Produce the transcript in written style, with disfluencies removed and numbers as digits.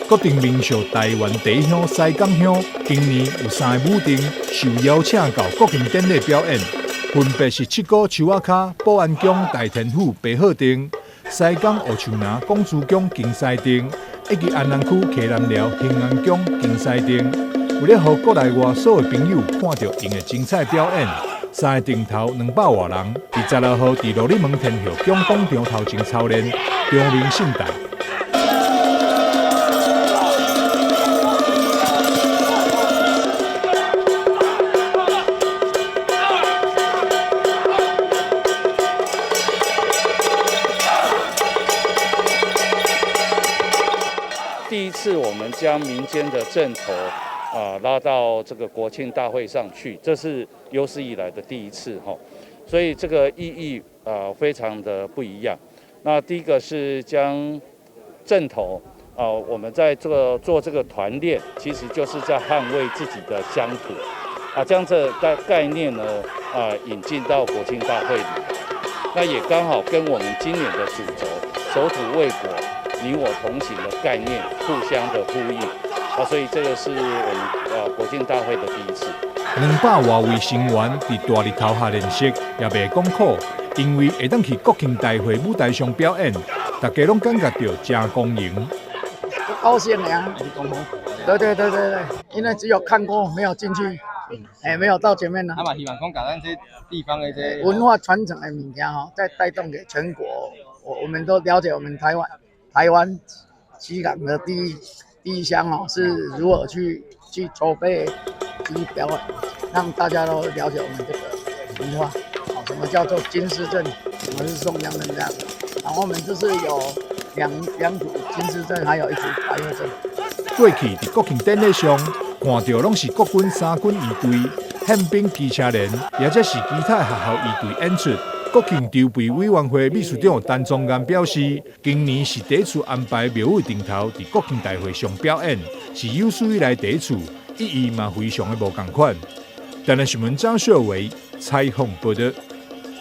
國定民俗台灣第一鄉西港鄉，今年有三个舞陣受邀請到國慶典禮表演，分別是七股樹仔跤、保安宮大天府白鶴陣、西港烏樹林廣珠宮金獅陣，以及安南區溪南寮興安宮金獅陣。為了予國內外所有朋友看著𪜶的精彩表演，三个陣頭200外人，佇16號佇鹿耳門天后宮廣場頭前操練，場面盛大。第一次，我們將民間的陣頭啊拉到這個國慶大會上去，這是有史以來的第一次哈，所以這個意義啊非常的不一樣。那第一個是將陣頭啊，我們在這個做這個團練，其實就是在捍衛自己的鄉土啊，將這個概念呢啊引進到國慶大會裡，那也剛好跟我們今年的主軸守土衛國，你我同行的概念互相的呼應啊，所以這個是我們國慶大會的第一次。200外位成員佇大日頭下練習，也袂講苦，因為會當去國慶大會舞台上表演，大家攏感覺著誠光榮。高興呀！對對對對對，因為只有看過，沒有進去，哎，沒有到前面呢。啊嘛，希望講共咱這地方的這文化傳承的物件吼，再帶動給全國，我們都了解我們台灣。台灣西港的第一鄉哦，是如何去籌備、去表演，讓大家都了解我們這個文化。哦，什麼叫做金獅陣？什麼是宋江陣這樣？然後我們就是有兩組金獅陣，還有一組白鶴陣。過去佇國慶典禮上，看著攏是國軍三軍儀隊、憲兵機車連，抑者是其他學校儀隊演出。國慶籌備委員會秘書長陳宗彥表示，今年是第一次安排廟宇陣頭佇國慶大會上表演，是有史以來第一次，意義嘛非常的無仝款。台南新聞張秀維採訪報導。